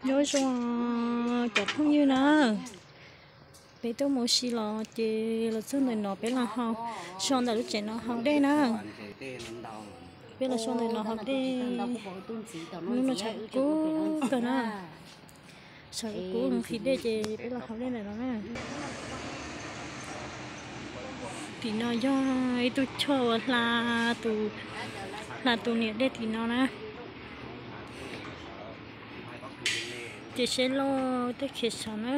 Nyob zoo cov phooj ywg na, peb tuaj mus ua si los ces los txog ntawm no peb los haus, so ntawm lub tsev no haus dej na. Peb los so ntawm no haus dej, hnub no tshav kub kawg na. Tshav kub nqhis dej ces peb los haus dej ntawm no na. Tim no yog ib tug choj uas hla tus, hla tus niam dej tim no na. Ces seb loj tej khiav saud na.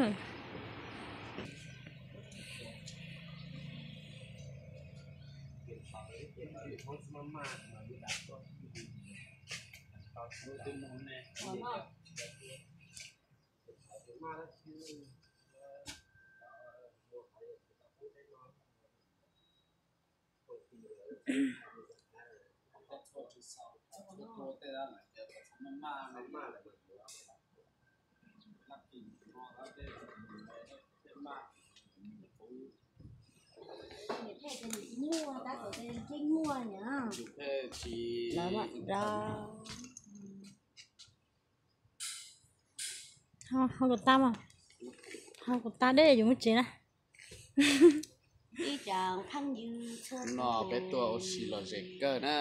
Haus kom tag mas, haus kom tag dej yuav mus tsev na. No peb tuaj ua si lom zem kawg na.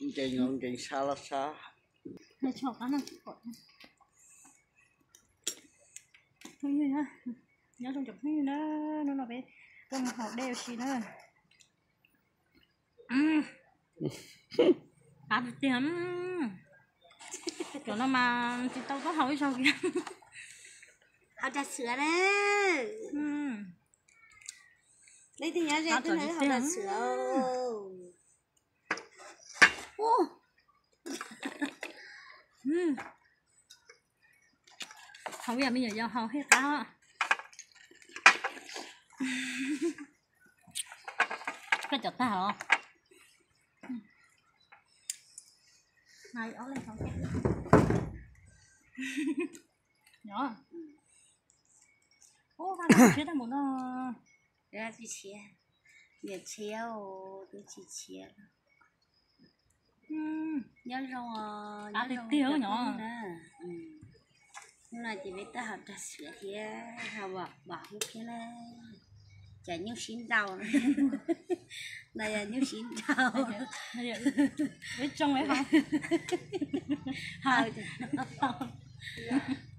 Nkees los nkees, sab los sab. Nyob zoo cov phooj ywg na, hnub no peb tuaj mus haus dej ua si na. Qab tiag tiag. Cov no mas tsis tau koj haus ib zaug kiag. Haus tas xwb na. Leej twg nyob ze tuaj nrog wb haus tas xwb. Haus ib yam me nyuam yaus haus thiaj qab. Koj cov tag os. Nyob. Ub, vaj no tshiab tag npaum no. Tsis tshiab, niam tshiab, twb tsis tshiab. Nyob zoo, nyob zoo tiag tiag nyob na. Hnub no ces peb twb haus rag xiav thiab haus vam hub thiab na. Cas nyuj sib nraus, no yog nyuj sib nraus.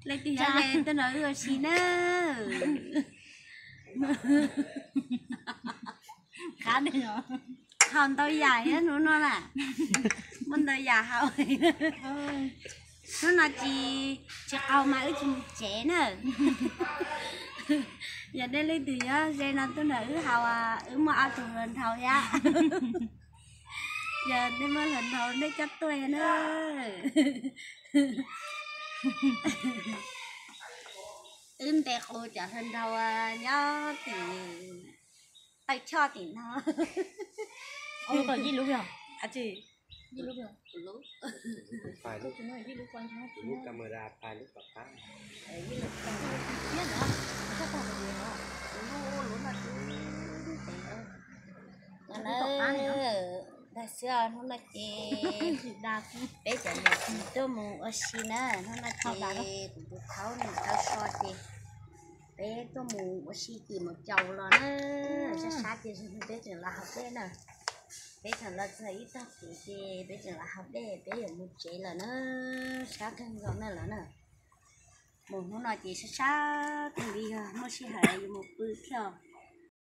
Leej twg nyob ze tuaj nrog wb ua si na. Haus ntau yam thiab hnub no na, muaj ntau yam haus. Hnub no tsis, tsis qaug mas wb tsis mus tsev na. Yog nej leej twg nyob ze no tuaj nrog wb haus, wb muaj ob tug hluas nraug thiab. Yog nej muaj hluas nraug nej coj tuaj na. Wb ntes qus cov hluas nraug nyob tim Tawj Choj tim no. Ib lub, ib lub, ib lub, ib lub camera pais lub tom qab. Dag xwb os, hnub no ces peb cov niam txiv tuaj mus ua si na, hnub no ces kuv tus thaub nws tau so ces peb tuaj mus ua si tim Mus Caus los na, sab sab ces peb tseem los haus dej na. Peb tseem los txog ib tog kev ces peb tseem los haus dej, peb yuav mus tsev lawm na, sab kawg nkaus na lawm na. Mus hnub no ces sab sab kawg li, yog muaj sij hawm yuav mus pw thiab.